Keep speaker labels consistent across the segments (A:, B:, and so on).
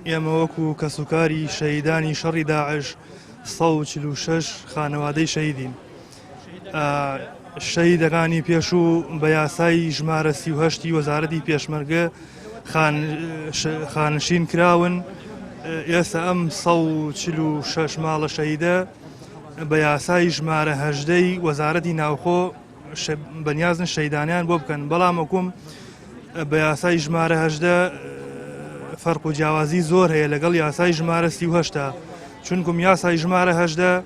A: ئێمە وەکو کەسوکاری شەهیدانی شەڕی داعش 146 خانەوادەی شەهیدین. شەهیدەکانی پێشوو بە یاسای ژمارە 38 ی وەزارەتی پێشمەرگە خانشین کراون، ئێستا ئەم 146 ماڵە شەهیدە بە یاسای ژمارە 18 ی وەزارەتی ناوخۆ بەنیازن شەیدانیان بۆ بکەن، بەڵام وەکوم بە یاسای ژمارە 18 فەرق و جیاوازی زۆر هەیە لەگەڵ یاسای ژمارە 38، چونکم یاسای ژمارە 18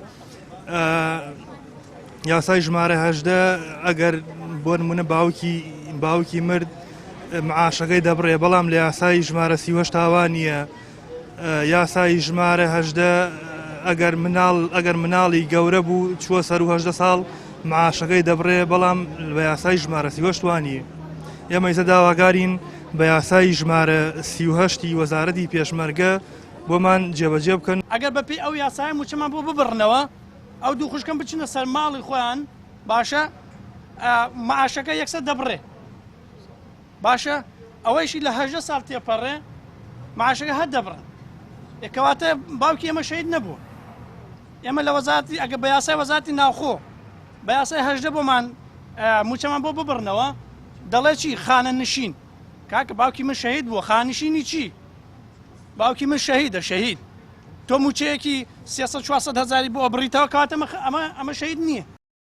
A: یاسای ژمارە 18 ئەگەر بۆ نمونە باوکی باوکی مرد معاشەکەی دەبڕێ، بەڵام لە یاسای ژمارە 38 تاوان نییە. یاسای ژمارە 18 ئەگەر مناڵ ئەگەر مناڵی گەورە بوو چووە سەر و 18 ساڵ معاشەکەی دەبڕێ، بەڵام بە یاسای ژمارە 38 وانیە. ئێمە ئیسە داواکارین بە یاسای ژمارە 38 ی وەزارەتی پێشمەرگە بۆمان جێبەجێ بکەن.
B: ئەگەر بەپێی ئەو یاسایە مووچەمان بۆ ببڕنەوە، ئەو دوو خوشکەم بچنە سەر ماڵی خۆیان، باشە معاشەکە یەکسەر دەبڕێ. باشە ئەوەیشی لە 18 ساڵ تێپەڕێ معاشەکە هەر دەبڕن. کەواتە باوکی ئێمە شەهید نەبوو. ئێمە لە وەزارەتی ئەگە بە یاسای وەزارەتی ناوخۆ بە یاسای 18 بۆمان مووچەمان بۆ ببڕنەوە، دەڵێ چی خانە نشین. کاکە باوکی من شەهید بووە، خانشینی چی؟ باوکی من شەهیدە شەهید. تۆ مووچەیەکی 300 400 هەزاری بۆ بڕیتەوە، کەواتە ئەمە شەهید نییە.